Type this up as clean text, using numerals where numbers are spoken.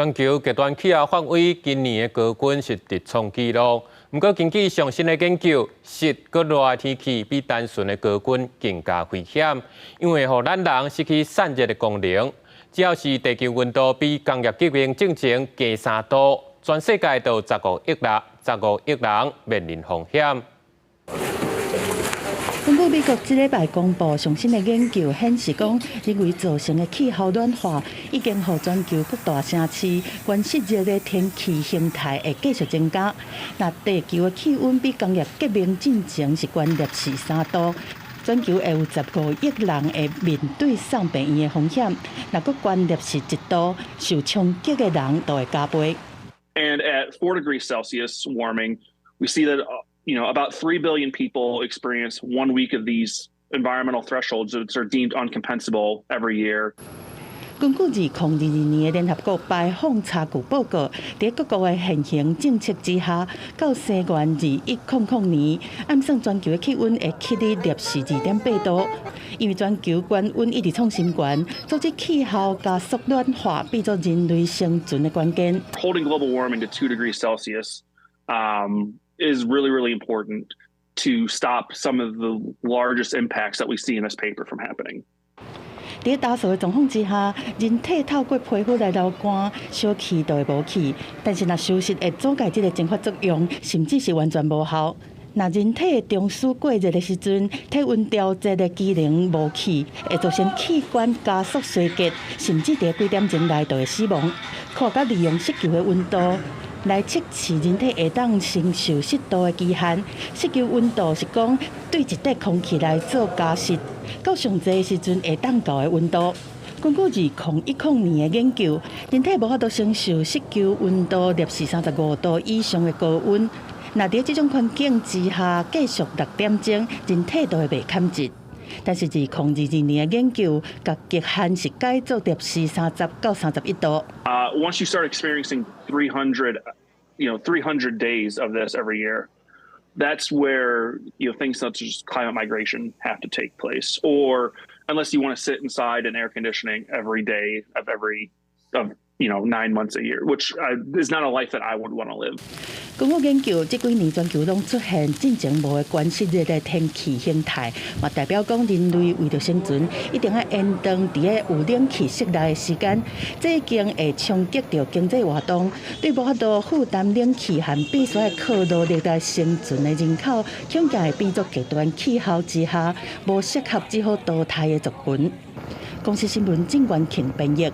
全球極端氣候範圍今年的高溫是直創紀錄。毋過根據上新的研究，濕閣熱的天氣比單純的高溫更加危險，因為會予咱人失去散熱的功能。只要是地球溫度比工業革命進前加3度，全世界就有15億人面臨風險。根據美國這禮拜公布上新的研究顯示，講人為造成的氣候暖化已經予全球各大城市懸濕熱的天氣形態會繼續增加。若地球的氣溫比工業革命進前是懸攝氏3度，全球會有15億人會面對送病院的風險。若閣懸攝氏1度，受衝擊的人就會加倍。 And at 4 degrees Celsius warming, we see that about 3 billion people experience one week of these environmental thresholds that are deemed uncompensable every year. 根據2022年的聯合國排放差距報告，佇各國的現行政策之下，到西元2100年，按算全球的氣溫會起佇攝氏2.8度。因為全球懸溫一直創新高，阻止氣候加速暖化變做人類生存的關鍵。 Holding global warming to 2 degrees Celsius is really, really important to stop some of the largest impacts that we see in this paper from happening. 佇大多數的狀況之下，人體透過皮膚來流汗，小氣就會無去。但是若傷濕會阻礙這個蒸發作用，甚至是完全無效。若人體中樞過熱的時陣，體溫調節的機能無去，會造成器官加速衰竭，甚至佇幾點鐘內就會死亡。科學家利用濕球的溫度來測試人體會當承受濕度的極限。濕球溫度是講對一塊空氣來做加濕，到上濟的時陣會當到的溫度。根據2010年的研究，人體無法度承受濕球溫度攝氏35度以上的高溫。若佇這種環境之下繼續6點鐘，人體就會袂堪熱。但是2022年的研究，共極限是改做攝氏30到31度。 Once you start experiencing 300 days of this every year, that's where things such as climate migration have to take place, or unless you want to sit inside in air conditioning every day of every of 9 months a year, which is not a life that I would want to live. 根據研究，這幾年全球攏出現進前無的懸濕熱的天氣形態，嘛代表講人類為著生存，一定愛延長佇个有冷氣室內的時間，這已經會衝擊著經濟活動，對無法度負擔冷氣和必須愛靠勞力來生存的人口，恐驚會變做極端氣候之下無適合只好淘汰的族群。公視新聞鄭元慶編譯。